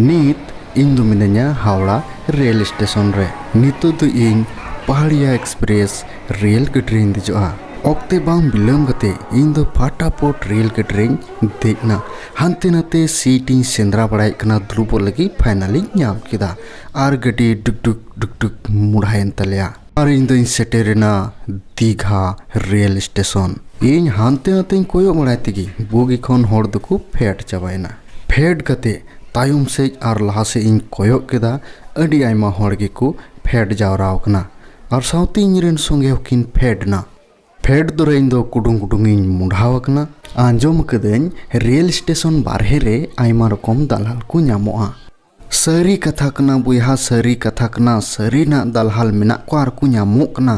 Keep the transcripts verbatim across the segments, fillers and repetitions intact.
ᱱᱤᱛ ᱤᱧ ᱫᱚ ᱢᱤᱱᱟᱹᱧᱟ ᱦᱟᱣᱲᱟ ᱨᱮᱞ ᱥᱴᱮᱥᱚᱱ ᱨᱮ᱾ ᱱᱤᱛᱚᱜ ᱫᱚ ᱤᱧ ᱯᱟᱦᱟᱲᱤᱭᱟ ᱮᱠᱥᱯᱨᱮᱥ ᱨᱮᱞ ᱜᱟᱹᱰᱤ ᱨᱮᱧ ᱫᱮᱡᱚᱜᱼᱟ᱾ ᱚᱠᱛᱮ ᱵᱟᱝ ᱵᱤᱞᱚᱢ ᱠᱟᱛᱮ ᱤᱧ ᱫᱚ ᱯᱷᱟᱴᱟᱯᱷᱚᱴ ᱨᱮᱞ ᱜᱟᱹᱰᱤ ᱨᱮᱧ ᱫᱮᱡ ᱮᱱᱟ᱾ ᱦᱟᱱᱛᱮ ᱱᱟᱛᱮ ᱥᱤᱴ ᱤᱧ ᱥᱮᱸᱫᱽᱨᱟ ᱵᱟᱲᱟᱭᱮᱫ ᱠᱟᱱᱟ, ᱫᱩᱲᱩᱵᱚᱜ ᱞᱟᱹᱜᱤᱫ ᱯᱷᱟᱭᱱᱟᱞᱤᱧ ᱧᱟᱢ ᱠᱮᱫᱟ᱾ ᱟᱨ ᱜᱟᱹᱰᱤ ᱰᱩᱠ ᱰᱩᱠ ᱰᱩᱠ ᱰᱩᱠ ᱢᱚᱦᱰᱟᱭᱮᱱ ᱛᱟᱞᱮᱭᱟ᱾ ᱟᱨ ᱤᱧ ᱫᱚᱧ ᱥᱮᱴᱮᱨᱮᱱᱟ ᱫᱤᱜᱷᱟ ᱨᱮᱞ ᱥᱴᱮᱥᱚᱱ᱾ ᱤᱧ ᱦᱟᱱᱛᱮ ᱱᱟᱛᱮᱧ ᱠᱚᱭᱚᱜ ᱵᱟᱲᱟᱭ ᱛᱮᱜᱮ ᱵᱩᱜᱤ ᱠᱷᱚᱱ ᱦᱚᱲ ᱫᱚᱠᱚ ᱯᱷᱮᱰ ᱪᱟᱵᱟᱭᱮᱱᱟ᱾ ᱯᱷᱮᱰ ᱠᱟᱛᱮ ᱛᱟᱭᱚᱢ ᱥᱮᱫ ᱟᱨ ᱞᱟᱦᱟ ᱥᱮᱫ ᱤᱧ ᱠᱚᱭᱚᱜ ᱠᱮᱫᱟ, ᱟᱹᱰᱤ ᱟᱭᱢᱟ ᱦᱚᱲ ᱜᱮᱠᱚ ᱯᱷᱮᱰ ᱡᱟᱣᱨᱟ ᱟᱠᱟᱱᱟ᱾ ᱟᱨ ᱥᱟᱶᱛᱮ ᱤᱧ ᱨᱮᱱ ᱥᱚᱸᱜᱮ ᱦᱚᱸᱠᱤᱱ ᱯᱷᱮᱰ ᱮᱱᱟ᱾ ᱯᱷᱮᱰ ᱫᱚᱨᱮ ᱤᱧ ᱫᱚ ᱠᱩᱰᱩᱝ ᱠᱩᱰᱩᱝ ᱤᱧ ᱢᱚᱸᱰᱷᱟᱣ ᱟᱠᱟᱱᱟ᱾ ᱟᱸᱡᱚᱢ ᱟᱠᱟᱫᱟᱹᱧ ᱨᱮᱞ ᱥᱴᱮᱥᱚᱱ ᱵᱟᱨᱦᱮ ᱨᱮ ᱟᱭᱢᱟ ᱨᱚᱠᱚᱢ ᱫᱟᱞᱟᱞ ᱠᱚ ᱧᱟᱢᱚᱜᱼᱟ᱾ ᱥᱟᱹᱨᱤ ᱠᱟᱛᱷᱟ ᱠᱟᱱᱟ ᱵᱚᱭᱦᱟ, ᱥᱟᱹᱨᱤ ᱠᱟᱛᱷᱟ ᱠᱟᱱᱟ᱾ ᱥᱟᱹᱨᱤᱱᱟᱜ ᱫᱟᱞᱦᱟᱞ ᱢᱮᱱᱟᱜ ᱠᱚᱣᱟ ᱟᱨ ᱠᱚ ᱧᱟᱢᱚᱜ ᱠᱟᱱᱟ᱾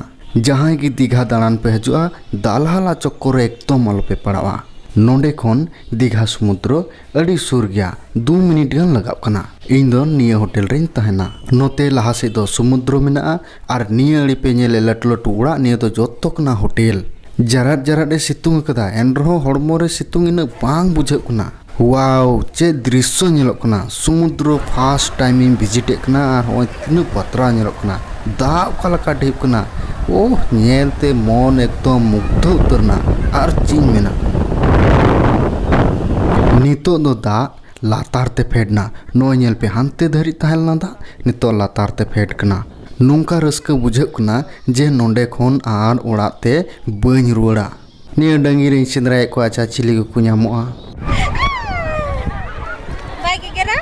ᱡᱟᱦᱟᱸᱭ ᱜᱮ ᱫᱤᱜᱷᱟ ᱫᱟᱬᱟᱱ ᱯᱮ ᱦᱤᱡᱩᱜᱼᱟ, ᱫᱟᱞᱦᱟᱞᱟᱜ ᱪᱚᱠᱠᱚᱨ ᱨᱮ ᱮᱠᱫᱚᱢ ᱟᱞᱚᱯᱮ ᱯᱟᱲᱟᱜᱼᱟ᱾ ᱱᱚᱸᱰᱮ ᱠᱷᱚᱱ ᱫᱤᱜᱷᱟ ᱥᱩᱢᱩᱫᱨᱚ ᱟᱹᱰᱤ ᱥᱩᱨ ᱜᱮᱭᱟ, ᱫᱩ ᱢᱤᱱᱤᱴ ᱜᱟᱱ ᱞᱟᱜᱟᱜ ᱠᱟᱱᱟ᱾ ᱤᱧ ᱫᱚ ᱱᱤᱭᱟᱹ ᱦᱳᱴᱮᱞ ᱨᱮᱧ ᱛᱟᱦᱮᱱᱟ᱾ ᱱᱚᱛᱮ ᱞᱟᱦᱟ ᱥᱮᱫ ᱫᱚ ᱥᱩᱢᱩᱫᱨᱚ ᱢᱮᱱᱟᱜᱼᱟ ᱟᱨ ᱱᱤᱭᱟᱹ ᱟᱲᱮ ᱯᱮ ᱧᱮᱞᱮᱫ ᱞᱟᱹᱴᱩ ᱞᱟᱹᱴᱩ ᱚᱲᱟᱜ, ᱱᱤᱭᱟᱹ ᱫᱚ ᱡᱚᱛᱚ ᱠᱟᱱᱟ ᱦᱳᱴᱮᱞ᱾ ᱡᱟᱨᱟᱫ ᱡᱟᱨᱟᱫ ᱮ ᱥᱤᱛᱩᱝ ᱟᱠᱟᱫᱟ, ᱮᱱᱨᱮᱦᱚᱸ ᱦᱚᱲᱢᱚ ᱨᱮ ᱥᱤᱛᱩᱝ ᱤᱱᱟᱹᱜ ᱵᱟᱝ ᱵᱩᱡᱷᱟᱹᱜ ᱠᱟᱱᱟ᱾ ᱣᱟᱣ, ᱪᱮᱫ ᱫᱨᱤᱥᱥᱚ ᱧᱮᱞᱚᱜ ᱠᱟᱱᱟ! ᱥᱩᱢᱩᱫᱨᱚ ᱯᱷᱟᱥᱴ ᱴᱟᱭᱤᱢ ᱤᱧ ᱵᱷᱤᱡᱤᱴ ᱮᱫ ᱠᱟᱱᱟ ᱟᱨ ᱦᱚᱸᱜᱼᱚᱭ ᱛᱤᱱᱟᱹᱜ ᱵᱟᱛᱨᱟᱣ ᱧᱮᱞᱚᱜ ᱠᱟᱱᱟ᱾ ᱫᱟᱜ ᱚᱠᱟ ᱞᱮᱠᱟ ᱰᱷᱮᱣᱚᱜ ᱠᱟᱱᱟ! ᱳᱦ, ᱧᱮᱞ ᱛᱮ ᱢᱚᱱ ᱮᱠᱫᱚᱢ ᱢᱩᱜᱽᱫᱷᱚ ᱩᱛᱟᱹᱨ ᱮᱱᱟ᱾ ᱟᱨ ᱪᱮᱫ ᱤᱧ ᱢᱮᱱᱟ, ᱱᱤᱛᱚᱜ ᱫᱚ ᱫᱟᱜ ᱞᱟᱛᱟᱨ ᱛᱮ ᱯᱷᱮᱰ ᱮᱱᱟ᱾ ᱱᱚᱜᱼᱚᱭ ᱧᱮᱞ ᱯᱮ, ᱦᱟᱱᱛᱮ ᱫᱷᱟᱹᱨᱤᱡ ᱛᱟᱦᱮᱸ ᱞᱮᱱᱟ ᱫᱟᱜ, ᱱᱤᱛᱚᱜ ᱞᱟᱛᱟᱨ ᱛᱮ ᱯᱷᱮᱰ ᱠᱟᱱᱟ᱾ ᱱᱚᱝᱠᱟ ᱨᱟᱹᱥᱠᱟᱹ ᱵᱩᱡᱷᱟᱹᱜ ᱠᱟᱱᱟ ᱡᱮ ᱱᱚᱸᱰᱮ ᱠᱷᱚᱱ ᱟᱨ ᱚᱲᱟᱜ ᱛᱮ ᱵᱟᱹᱧ ᱨᱩᱣᱟᱹᱲᱟ᱾ ᱱᱤᱭᱟᱹ ᱰᱟᱹᱝᱜᱤ ᱨᱤᱧ ᱥᱮᱸᱫᱽᱨᱟᱭᱮᱫ ᱠᱚᱣᱟ, ᱟᱪᱪᱷᱟ, ᱪᱤᱞᱤ ᱠᱚᱠᱚ ᱧᱟᱢᱚᱜᱼᱟ? ᱵᱟᱭ ᱜᱮᱜᱮᱨᱟ?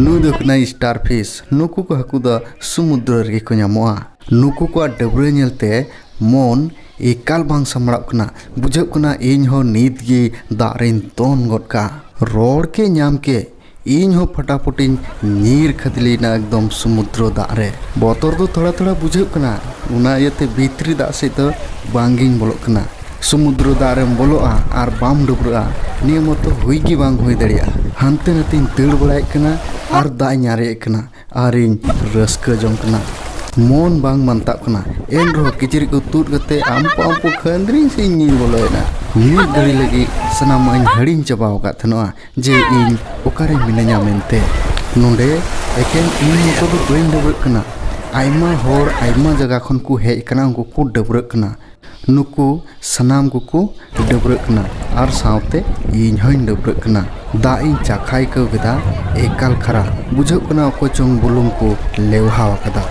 ᱱᱩᱭ ᱫᱚ ᱠᱟᱱᱟᱭ ᱥᱴᱟᱨ ᱯᱷᱤᱥ᱾ ᱱᱩᱠᱩ ᱠᱚ ᱦᱟᱹᱠᱩ ᱫᱚ ᱥᱩᱢᱩᱫᱨᱚ ᱨᱮᱜᱮ ᱠᱚ ᱧᱟᱢᱚᱜᱼᱟ᱾ ᱱᱩᱠᱩ ᱠᱚᱣᱟᱜ ᱰᱟᱹᱵᱽᱨᱟᱹ ᱧᱮᱞᱛᱮ ᱢᱚᱱ ᱮᱠᱟᱞ ᱵᱟᱝ ᱥᱟᱢᱵᱲᱟᱜ ᱠᱟᱱᱟ᱾ ᱵᱩᱡᱷᱟᱹᱜ ᱠᱟᱱᱟ ᱤᱧ ᱦᱚᱸ ᱱᱤᱛ ᱜᱮ ᱫᱟᱜ ᱨᱤᱧ ᱫᱚᱱ ᱜᱚᱫ ᱠᱟᱜᱼᱟ᱾ ᱨᱚᱲ ᱠᱮ ᱧᱟᱢ ᱠᱮ, ᱤᱧ ᱦᱚᱸ ᱯᱷᱟᱴᱟᱯᱷᱩᱴᱤᱧ ᱧᱤᱨ ᱠᱷᱟᱫᱽᱞᱮᱭᱮᱱᱟ ᱮᱠᱫᱚᱢ ᱥᱩᱢᱩᱫᱨᱚ ᱫᱟᱜ ᱨᱮ᱾ ᱵᱚᱛᱚᱨ ᱫᱚ ᱛᱷᱚᱲᱟ ᱛᱷᱚᱲᱟ ᱵᱩᱡᱷᱟᱹᱜ ᱠᱟᱱᱟ, ᱚᱱᱟ ᱤᱭᱟᱹᱛᱮ ᱵᱷᱤᱛᱨᱤ ᱫᱟᱜ ᱥᱮᱫ ᱫᱚ ᱵᱟᱝᱜᱤᱧ ᱵᱚᱞᱚᱜ ᱠᱟᱱᱟ᱾ ᱥᱩᱢᱩᱫᱨᱚ ᱫᱟᱜ ᱨᱮᱢ ᱵᱚᱞᱚᱜᱼᱟ ᱟᱨ ᱵᱟᱢ ᱰᱟᱹᱵᱽᱨᱟᱹᱜᱼᱟ, ᱱᱤᱭᱟᱹ ᱢᱚᱛᱚ ᱦᱩᱭ ᱜᱮ ᱵᱟᱝ ᱦᱩᱭ ᱫᱟᱲᱮᱭᱟᱜᱼᱟ᱾ ᱦᱟᱱᱛᱮ ᱱᱟᱛᱮᱧ ᱫᱟᱹᱲ ᱵᱟᱲᱟᱭᱮᱫ ᱠᱟᱱᱟ ᱟᱨ ᱫᱟᱜ ᱤᱧ ᱟᱨᱮᱡ ᱠᱟᱱᱟ ᱟᱨᱤᱧ ᱨᱟᱹᱥᱠᱟᱹ ᱡᱚᱝ ᱠᱟᱱᱟ᱾ ᱢᱚᱱ ᱵᱟᱝ ᱢᱟᱱᱛᱟᱜ ᱠᱟᱱᱟ, ᱮᱱ ᱨᱮᱦᱚᱸ ᱠᱤᱪᱨᱤᱡ ᱠᱚ ᱛᱩᱫ ᱠᱟᱛᱮ ᱟᱢᱯᱚ ᱟᱢᱯᱚ ᱠᱷᱟᱹᱱᱫᱽᱨᱤᱧ ᱥᱮ ᱤᱧᱤᱧ ᱵᱚᱞᱚᱭᱮᱱᱟ᱾ ᱢᱤᱫ ᱜᱷᱟᱹᱲᱤ ᱞᱟᱹᱜᱤᱫ ᱥᱟᱱᱟᱢᱟᱜ ᱤᱧ ᱦᱤᱲᱤᱧ ᱪᱟᱵᱟᱣ ᱟᱠᱟᱫ ᱛᱟᱦᱮᱱᱚᱜᱼᱟ ᱡᱮ ᱤᱧ ᱚᱠᱟᱨᱮ ᱢᱤᱱᱟᱹᱧᱟ ᱢᱮᱱᱛᱮ᱾ ᱱᱚᱰᱮ ᱮᱠᱮᱱ ᱤᱧ ᱢᱚᱛᱚ ᱫᱚ ᱵᱟᱹᱧ ᱰᱟᱹᱵᱽᱨᱟᱹᱜ ᱠᱟᱱᱟ, ᱟᱭᱢᱟ ᱦᱚᱲ ᱟᱭᱢᱟ ᱡᱟᱭᱜᱟ ᱠᱷᱚᱱ ᱠᱚ ᱦᱮᱡ ᱟᱠᱟᱱᱟ, ᱩᱱᱠᱩ ᱠᱚ ᱰᱟᱹᱵᱽᱨᱟᱹᱜ ᱠᱟᱱᱟ᱾ ᱱᱩᱠᱩ ᱥᱟᱱᱟᱢ ᱠᱚᱠᱚ ᱰᱟᱹᱵᱽᱨᱟᱹᱜ ᱠᱟᱱᱟ ᱟᱨ ᱥᱟᱶᱛᱮ ᱤᱧ ᱦᱚᱸᱧ ᱰᱟᱹᱵᱽᱨᱟᱹᱜ ᱠᱟᱱᱟ᱾ ᱫᱟᱜ ᱤᱧ ᱪᱟᱠᱷᱟ ᱟᱹᱭᱠᱟᱹᱣ ᱠᱮᱫᱟ, ᱮᱠᱟᱞ ᱠᱷᱟᱨᱟ ᱵᱩᱡᱷᱟᱹᱜ ᱠᱟᱱᱟ, ᱚᱠᱚᱭ ᱪᱚᱝ ᱵᱩᱞᱩᱝ ᱠᱚ ᱞᱮᱣᱦᱟᱣ ᱟᱠᱟᱫᱟ᱾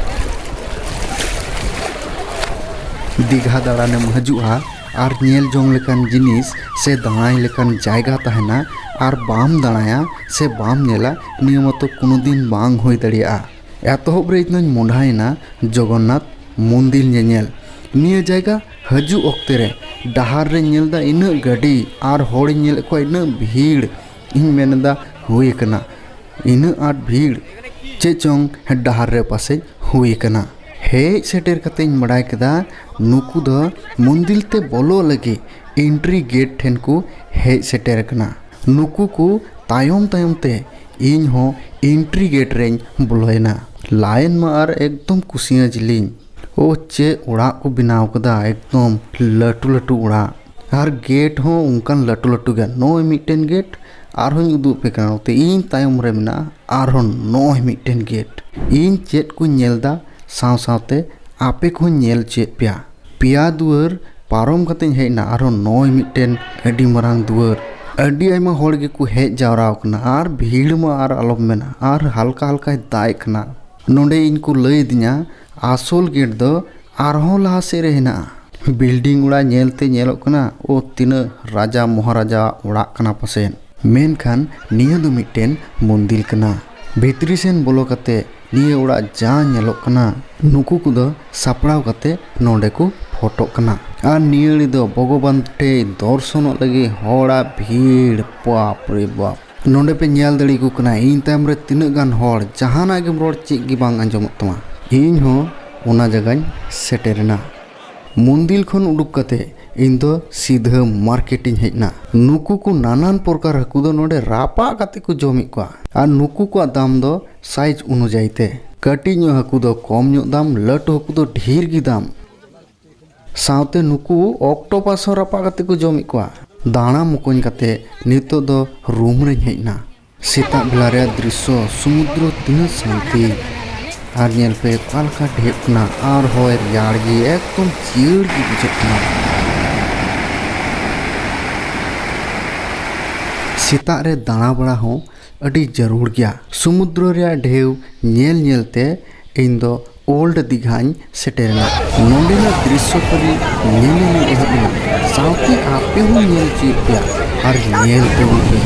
ᱫᱤᱜᱷᱟ ᱫᱟᱬᱟᱱᱮᱢ ᱦᱤᱡᱩᱜᱼᱟ ᱟᱨ ᱧᱮᱞ ᱡᱚᱝ ᱞᱮᱠᱟᱱ ᱡᱤᱱᱤᱥ ᱥᱮ ᱫᱟᱬᱟᱭ ᱞᱮᱠᱟᱱ ᱡᱟᱭᱜᱟ ᱛᱟᱦᱮᱱᱟ ᱟᱨ ᱵᱟᱢ ᱫᱟᱬᱟᱭᱟ ᱥᱮ ᱵᱟᱢ ᱧᱮᱞᱟ, ᱱᱤᱭᱟᱹ ᱢᱟᱛᱚ ᱠᱳᱱᱳ ᱫᱤᱱ ᱵᱟᱝ ᱦᱩᱭ ᱫᱟᱲᱮᱭᱟᱜᱼᱟ᱾ ᱮᱛᱚᱦᱚᱵ ᱨᱮ ᱤᱧ ᱫᱚᱧ ᱢᱚᱸᱰᱷᱟᱭᱮᱱᱟ ᱡᱚᱜᱚᱱᱱᱟᱛᱷ ᱢᱚᱱᱫᱤᱨ ᱧᱮᱧᱮᱞ᱾ ᱱᱤᱭᱟᱹ ᱡᱟᱭᱜᱟ ᱦᱤᱡᱩᱜ ᱚᱠᱛᱮ ᱨᱮ ᱰᱟᱦᱟᱨ ᱨᱮᱧ ᱧᱮᱞ ᱮᱫᱟ ᱤᱱᱟᱹᱜ ᱜᱟᱹᱰᱤ ᱟᱨ ᱦᱚᱲᱤᱧ ᱧᱮᱞᱮᱫ ᱠᱚᱣᱟ ᱤᱱᱟᱹᱜ ᱵᱷᱤᱲ, ᱤᱧ ᱢᱮᱱ ᱮᱫᱟ ᱦᱩᱭ ᱟᱠᱟᱱᱟ ᱤᱱᱟᱹᱜ ᱟᱸᱴ ᱵᱷᱤᱲ, ᱪᱮᱫ ᱪᱚᱝ ᱰᱟᱦᱟᱨ ᱨᱮ ᱯᱟᱥᱮᱡ ᱦᱩᱭ ᱟᱠᱟᱱᱟ᱾ ᱦᱮᱡ ᱥᱮᱴᱮᱨ ᱠᱟᱛᱮᱧ ᱵᱟᱲᱟᱭ ᱠᱮᱫᱟ ᱱᱩᱠᱩ ᱫᱚ ᱢᱚᱱᱫᱤᱨ ᱛᱮ ᱵᱚᱞᱚᱜ ᱞᱟᱹᱜᱤᱫ ᱮᱱᱴᱨᱤ ᱜᱮᱴ ᱴᱷᱮᱱ ᱠᱚ ᱦᱮᱡ ᱥᱮᱴᱮᱨ ᱟᱠᱟᱱᱟ᱾ ᱱᱩᱠᱩ ᱠᱚ ᱛᱟᱭᱚᱢ ᱛᱟᱭᱚᱢ ᱛᱮ ᱤᱧ ᱦᱚᱸ ᱮᱱᱴᱨᱤ ᱜᱮᱴ ᱨᱮᱧ ᱵᱚᱞᱚᱭᱮᱱᱟ᱾ ᱞᱟᱭᱤᱱ ᱢᱟ ᱟᱨ ᱮᱠᱫᱚᱢ ᱠᱩᱥᱤᱭᱟᱹ ᱡᱤᱞᱤᱧ᱾ ᱳ, ᱪᱮᱫ ᱚᱲᱟᱜ ᱠᱚ ᱵᱮᱱᱟᱣ ᱠᱟᱫᱟ, ᱮᱠᱫᱚᱢ ᱞᱟᱹᱴᱩ ᱞᱟᱹᱴᱩ ᱚᱲᱟᱜ᱾ ᱟᱨ ᱜᱮᱴ ᱦᱚᱸ ᱚᱱᱠᱟᱱ ᱞᱟᱹᱴᱩ ᱞᱟᱹᱴᱩ ᱜᱮ᱾ ᱱᱚᱜᱼᱚᱭ ᱢᱤᱫᱴᱮᱱ ᱜᱮᱴ, ᱟᱨᱦᱚᱸᱧ ᱩᱫᱩᱜ ᱟᱯᱮ ᱠᱟᱱᱟ, ᱱᱚᱛᱮ ᱤᱧ ᱛᱟᱭᱚᱢ ᱨᱮ ᱢᱮᱱᱟᱜᱼᱟ ᱟᱨᱦᱚᱸ ᱱᱚᱜᱼᱚᱭ ᱢᱤᱫᱴᱮᱱ ᱜᱮᱴ᱾ ᱤᱧ ᱪᱮᱫ ᱠᱚᱧ ᱧᱮᱞ ᱮᱫᱟ ᱥᱟᱶ ᱥᱟᱶᱛᱮ ᱟᱯᱮ ᱠᱚᱦᱚᱸᱧ ᱧᱮᱞ ᱦᱚᱪᱚᱭᱮᱫ ᱯᱮᱭᱟ᱾ ᱯᱮᱭᱟ ᱫᱩᱣᱟᱹᱨ ᱯᱟᱨᱚᱢ ᱠᱟᱛᱮᱧ ᱦᱮᱡ ᱮᱱᱟ, ᱟᱨᱦᱚᱸ ᱱᱚᱜᱼᱚᱭ ᱢᱤᱫᱴᱮᱱ ᱟᱹᱰᱤ ᱢᱟᱨᱟᱝ ᱫᱩᱣᱟᱹᱨ᱾ ᱟᱹᱰᱤ ᱟᱭᱢᱟ ᱦᱚᱲ ᱜᱮᱠᱚ ᱦᱮᱡ ᱡᱟᱣᱨᱟ ᱟᱠᱟᱱᱟ ᱟᱨ ᱵᱷᱤᱲ ᱢᱟ ᱟᱨ ᱟᱞᱚᱢ ᱢᱮᱱᱟ, ᱟᱨ ᱦᱟᱞᱠᱟ ᱦᱟᱞᱠᱟᱭ ᱫᱟᱜ ᱮᱫ ᱠᱟᱱᱟ᱾ ᱱᱚᱰᱮ ᱤᱧ ᱠᱚ ᱞᱟᱹᱭ ᱟᱹᱫᱤᱧᱟ ᱟᱥᱚᱞ ᱜᱮᱴ ᱫᱚ ᱟᱨᱦᱚᱸ ᱞᱟᱦᱟ ᱥᱮᱫ ᱨᱮ ᱦᱮᱱᱟᱜᱼᱟ᱾ ᱵᱤᱞᱰᱤᱝ ᱚᱲᱟᱜ ᱧᱮᱞ ᱛᱮ ᱧᱮᱞᱚᱜ ᱠᱟᱱᱟ, ᱳ, ᱛᱤᱱᱟᱹᱜ ᱨᱟᱡᱟ ᱢᱚᱦᱟᱨᱟᱡᱟ ᱚᱲᱟᱜ ᱠᱟᱱᱟ ᱯᱟᱥᱮᱡ᱾ ᱢᱮᱱᱠᱷᱟᱱ ᱱᱤᱭᱟᱹ ᱫᱚ ᱢᱤᱫᱴᱮᱱ ᱢᱚᱱᱫᱤᱨ ᱠᱟᱱᱟ᱾ ᱵᱷᱤᱛᱨᱤ ᱥᱮᱱ ᱵᱚᱞᱚ ᱠᱟᱛᱮ ᱱᱤᱭᱟᱹ ᱚᱲᱟᱜ ᱡᱟ ᱧᱮᱞᱚᱜ ᱠᱟᱱᱟ, ᱱᱩᱠᱩ ᱠᱚᱫᱚ ᱥᱟᱯᱲᱟᱣ ᱠᱟᱛᱮ ᱱᱚᱰᱮ ᱠᱚ ᱯᱷᱳᱴᱳᱜ ᱠᱟᱱᱟ᱾ ᱟᱨ ᱱᱤᱭᱟᱹ ᱫᱚ ᱵᱷᱚᱜᱚᱵᱟᱱ ᱴᱷᱮᱱ ᱫᱚᱨᱥᱚᱱᱚᱜ ᱞᱟᱹᱜᱤᱫ ᱦᱚᱲᱟᱜ ᱵᱷᱤᱲ, ᱵᱟᱯ ᱨᱮ ᱵᱟᱯ᱾ ᱱᱚᱰᱮ ᱯᱮ ᱧᱮᱞ ᱫᱟᱲᱮᱭᱟᱠᱚ ᱠᱟᱱᱟ, ᱤᱧ ᱛᱟᱭᱚᱢ ᱨᱮ ᱛᱤᱱᱟᱹᱜ ᱜᱟᱱ ᱦᱚᱲ, ᱡᱟᱦᱟᱱᱟᱜ ᱜᱮᱢ ᱨᱚᱲ, ᱪᱮᱫ ᱜᱮ ᱵᱟᱝ ᱟᱸᱡᱚᱢᱚᱜ ᱛᱟᱢᱟ᱾ ᱤᱧ ᱦᱚᱸ ᱚᱱᱟ ᱡᱟᱭᱜᱟᱧ ᱥᱮᱴᱮᱨᱮᱱᱟ᱾ ᱢᱚᱱᱫᱤᱨ ᱠᱷᱚᱱ ᱩᱰᱩᱠ ᱠᱟᱛᱮ ᱤᱧ ᱫᱚ ᱥᱤᱫᱷᱟᱹ ᱢᱟᱨᱠᱮᱴ ᱤᱧ ᱦᱮᱡ ᱮᱱᱟ᱾ ᱱᱩᱠᱩ ᱠᱚ ᱱᱟᱱᱟᱱ ᱯᱨᱚᱠᱟᱨ ᱦᱟᱹᱠᱩ ᱫᱚ ᱱᱚᱰᱮ ᱨᱟᱯᱟᱜ ᱠᱟᱛᱮ ᱠᱚ ᱡᱚᱢᱮᱫ ᱠᱚᱣᱟ, ᱟᱨ ᱱᱩᱠᱩ ᱠᱚᱣᱟᱜ ᱫᱟᱢ ᱫᱚ ᱥᱟᱭᱤᱡᱽ ᱚᱱᱩᱡᱟᱭᱤ ᱛᱮ᱾ ᱠᱟᱹᱴᱤᱡ ᱧᱚᱜ ᱦᱟᱹᱠᱩ ᱫᱚ ᱠᱚᱢ ᱧᱚᱜ ᱫᱟᱢ, ᱞᱟᱹᱴᱩ ᱦᱟᱹᱠᱩ ᱫᱚ ᱰᱷᱮᱨ ᱜᱮ ᱫᱟᱢ᱾ ᱥᱟᱶᱛᱮ ᱱᱩᱠᱩ ᱚᱠᱴᱳᱯᱟᱥ ᱦᱚᱸ ᱨᱟᱯᱟᱜ ᱠᱟᱛᱮ ᱠᱚ ᱡᱚᱢᱮᱫ ᱠᱚᱣᱟ᱾ ᱫᱟᱬᱟ ᱢᱚᱠᱚᱧ ᱠᱟᱛᱮ ᱱᱤᱛᱚᱜ ᱫᱚ ᱨᱩᱢ ᱨᱮᱧ ᱦᱮᱡ ᱮᱱᱟ᱾ ᱥᱮᱛᱟᱜ ᱵᱮᱞᱟ ᱨᱮᱭᱟᱜ ᱫᱨᱤᱥᱥᱚ, ᱥᱚᱢᱩᱫᱨᱚ ᱛᱤᱱᱟᱹᱜ ᱥᱟᱱᱛᱤ᱾ ᱟᱨ ᱧᱮᱞ ᱯᱮ ᱚᱠᱟ ᱞᱮᱠᱟ ᱰᱷᱮᱣ ᱠᱟᱱᱟ ᱟᱨ ᱦᱚᱭ ᱨᱮᱭᱟᱲ ᱜᱮ, ᱮᱠᱫᱚᱢ ᱡᱤᱭᱟᱹᱲ ᱜᱮ ᱵᱩᱡᱷᱟᱹᱜ ᱠᱟᱱᱟ᱾ ᱥᱮᱛᱟᱜ ᱨᱮ ᱫᱟᱬᱟ ᱵᱟᱲᱟ ᱦᱚᱸ ᱟᱹᱰᱤ ᱡᱟᱹᱨᱩᱲ ᱜᱮᱭᱟ᱾ ᱥᱚᱢᱩᱫᱨᱚ ᱨᱮᱭᱟᱜ ᱰᱷᱮᱣ ᱧᱮᱞ ᱧᱮᱞ ᱛᱮ ᱤᱧ ᱫᱚ ᱳᱞᱰ ᱫᱤᱜᱷᱟᱧ ᱥᱮᱴᱮᱨᱮᱱᱟ᱾ ᱱᱚᱸᱰᱮᱱᱟᱜ ᱫᱨᱤᱥᱥᱚ ᱠᱷᱟᱹᱞᱤ ᱧᱮᱞ ᱧᱮᱞ ᱮᱦᱚᱵ ᱮᱱᱟ, ᱥᱟᱶᱛᱮ ᱟᱯᱮ ᱦᱚᱸᱧ ᱧᱮᱞ ᱦᱚᱪᱚᱭᱮᱫ ᱯᱮᱭᱟ ᱟᱨ ᱧᱮᱞ ᱛᱟᱵᱚᱱ ᱯᱮ᱾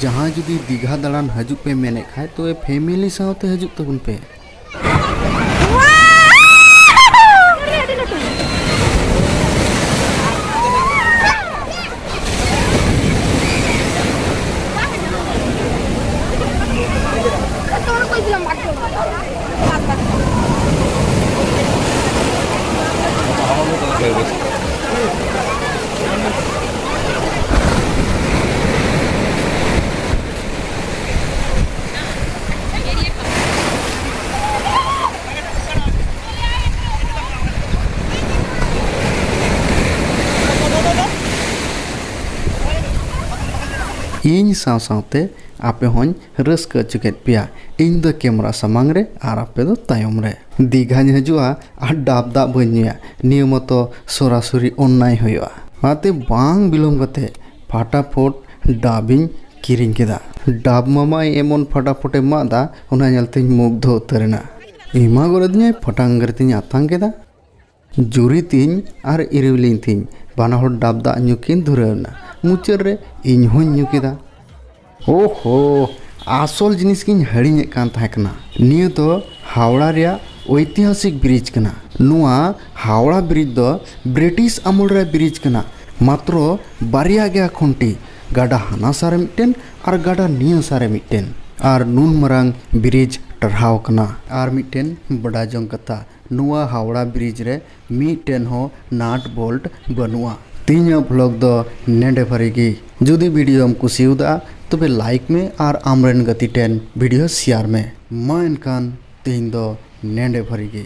ᱡᱟᱦᱟᱸᱭ ᱡᱩᱫᱤ ᱫᱤᱜᱷᱟ ᱫᱟᱬᱟᱱ ᱦᱤᱡᱩᱜ ᱯᱮ ᱢᱮᱱᱮᱫ ᱠᱷᱟᱡ, ᱛᱚᱵᱮ ᱯᱷᱮᱢᱤᱞᱤ ᱥᱟᱶᱛᱮ ᱦᱤᱡᱩᱜ ᱛᱟᱵᱚᱱ ᱯᱮ᱾ ᱤᱧ ᱥᱟᱶ ᱥᱟᱶᱛᱮ ᱟᱯᱮ ᱦᱚᱸᱧ ᱨᱟᱹᱥᱠᱟᱹ ᱦᱚᱪᱚ ᱠᱮᱫ ᱯᱮᱭᱟ᱾ ᱤᱧ ᱫᱚ ᱠᱮᱢᱨᱟ ᱥᱟᱢᱟᱝ ᱨᱮ ᱟᱨ ᱟᱯᱮ ᱫᱚ ᱛᱟᱭᱚᱢ ᱨᱮ᱾ ᱫᱤᱜᱷᱟᱧ ᱦᱤᱡᱩᱜᱼᱟ ᱟᱨ ᱰᱟᱵ ᱫᱟᱜ ᱵᱟᱹᱧ ᱧᱩᱭᱟ, ᱱᱤᱭᱟᱹ ᱢᱚᱛᱚ ᱥᱚᱨᱟᱥᱚᱨᱤ ᱚᱱᱱᱟᱭ ᱦᱩᱭᱩᱜᱼᱟ᱾ ᱚᱱᱟᱛᱮ ᱵᱟᱝ ᱵᱤᱞᱚᱢ ᱠᱟᱛᱮ ᱯᱷᱟᱴᱟᱯᱷᱚᱴ ᱰᱟᱵ ᱤᱧ ᱠᱤᱨᱤᱧ ᱠᱮᱫᱟ᱾ ᱰᱟᱵ ᱢᱟᱢᱟᱭ ᱮᱢᱚᱱ ᱯᱷᱟᱴᱟᱯᱷᱚᱴᱮ ᱢᱟᱜ ᱫᱟ, ᱚᱱᱟ ᱧᱮᱞᱛᱮᱧ ᱢᱩᱜᱽᱫᱷᱚ ᱩᱛᱟᱹᱨ ᱮᱱᱟ᱾ ᱮᱢᱟ ᱜᱚᱫ ᱟᱹᱫᱤᱧᱟᱭ, ᱯᱷᱟᱴᱟᱝ ᱜᱟᱹᱨ ᱛᱤᱧ ᱟᱛᱟᱝ ᱠᱮᱫᱟ᱾ ᱡᱩᱨᱤ ᱛᱤᱧ ᱟᱨ ᱤᱨᱤᱞᱤᱧ ᱛᱤᱧ ᱵᱟᱱᱟ ᱦᱚᱲ ᱰᱟᱵ ᱫᱟᱜ ᱧᱩ ᱠᱤᱱ ᱫᱷᱩᱨᱟᱹᱣ ᱮᱱᱟ᱾ ᱢᱩᱪᱟᱹᱫ ᱨᱮ ᱤᱧ ᱦᱚᱸᱧ ᱧᱩ ᱠᱮᱫᱟ᱾ ᱳᱦᱳ, ᱟᱥᱚᱞ ᱡᱤᱱᱤᱥ ᱜᱤᱧ ᱦᱤᱲᱤᱧᱮᱫ ᱠᱟᱱ ᱛᱟᱦᱮᱸ ᱠᱟᱱᱟ᱾ ᱱᱤᱭᱟᱹ ᱫᱚ ᱦᱟᱣᱲᱟ ᱨᱮᱭᱟᱜ ᱳᱭᱛᱤᱦᱟᱥᱤᱠ ᱵᱨᱤᱡᱽ ᱠᱟᱱᱟ᱾ ᱱᱚᱣᱟ ᱦᱟᱣᱲᱟ ᱵᱨᱤᱡᱽ ᱫᱚ ᱵᱨᱤᱴᱤᱥ ᱟᱢᱚᱞ ᱨᱮᱭᱟᱜ ᱵᱨᱤᱡᱽ ᱠᱟᱱᱟ᱾ ᱢᱟᱛᱨᱚ ᱵᱟᱨᱭᱟ ᱜᱮᱭᱟ ᱠᱷᱩᱱᱴᱤ, ᱜᱟᱰᱟ ᱦᱟᱱᱟ ᱥᱟᱨᱮ ᱢᱤᱫᱴᱮᱱ ᱟᱨ ᱜᱟᱰᱟ ᱱᱤᱭᱟᱹ ᱥᱟᱨᱮ ᱢᱤᱫᱴᱮᱱ᱾ ᱟᱨ ᱱᱩᱱ ᱢᱟᱨᱟᱝ ᱵᱨᱤᱡᱽ ᱴᱟᱨᱦᱟᱣ ᱠᱟᱱᱟ᱾ ᱟᱨ ᱢᱤᱫᱴᱮᱱ ᱵᱟᱰᱟᱭ ᱡᱚᱝ ᱠᱟᱛᱷᱟ, ᱱᱚᱣᱟ ᱦᱟᱣᱲᱟ ᱵᱨᱤᱡᱽ ᱨᱮ ᱢᱤᱫᱴᱮᱱ ᱦᱚᱸ ᱱᱟᱴ ᱵᱳᱞᱴ ᱵᱟᱹᱱᱩᱜᱼᱟ᱾ ᱛᱮᱦᱮᱧᱟᱜ ᱵᱷᱞᱚᱜ ᱫᱚ ᱱᱮᱰᱮ ᱵᱷᱟᱹᱨᱤ ᱜᱮ᱾ ᱡᱩᱫᱤ ᱵᱷᱤᱰᱤᱭᱳᱢ ᱠᱩᱥᱤᱭᱟᱫᱟ, ᱛᱚᱵᱮ ᱞᱟᱭᱤᱠ ᱢᱮ ᱟᱨ ᱟᱢᱨᱮᱱ ᱜᱟᱛᱮ ᱴᱷᱮᱱ ᱵᱷᱤᱰᱤᱭᱳ ᱥᱮᱭᱟᱨ ᱢᱮ᱾ ᱢᱟ ᱮᱱᱠᱷᱟᱱ ᱛᱮᱦᱮᱧ ᱫᱚ ᱱᱮᱰᱮ ᱵᱷᱟᱹᱨᱤ ᱜᱮ᱾